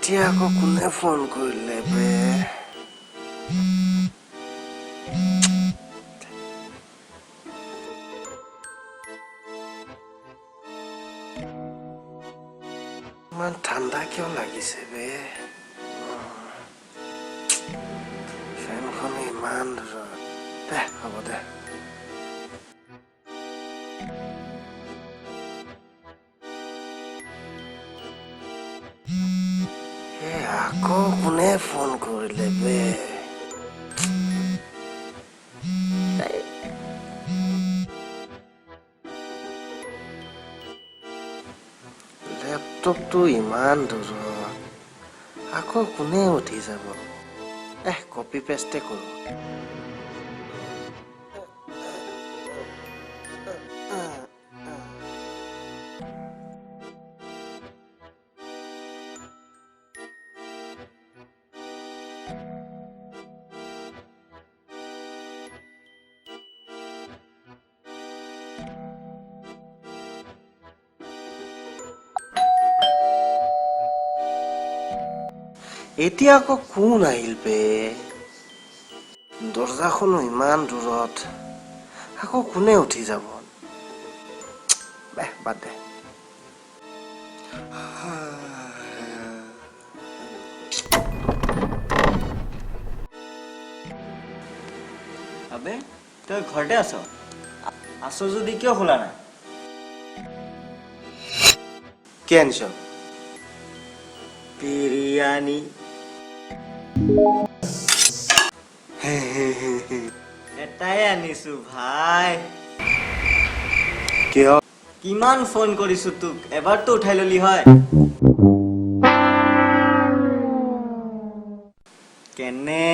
এতিয়া আকৌ কোনে ফোন কৰিলে বে? ইমান ঠাণ্ডা কিয় লাগিছে বে? ফেনখন ইমান দূৰত। দে হ'ব দে। আকৌ কোনে ফোন কৰিলে বে? লেপটপটো ইমান দূৰত, আকৌ কোনে উঠি যাব? এহ, কপি পেষ্টে কৰোঁ। এতিয়া আকৌ কোন আহিল বে? দৰ্জাখনো ইমান দূৰত, আকৌ কোনে উঠি যাব? বাদ দে। আবে তই ঘৰতে আছ? আছ যদি কিয় খোলা নাই? কি আনিছ? বিৰিয়ানী। এটাই আনিছো ভাই। কিয়? কিমান ফোন কৰিছো তোক, এবাৰতো উঠাই ললি হয়। কেনে?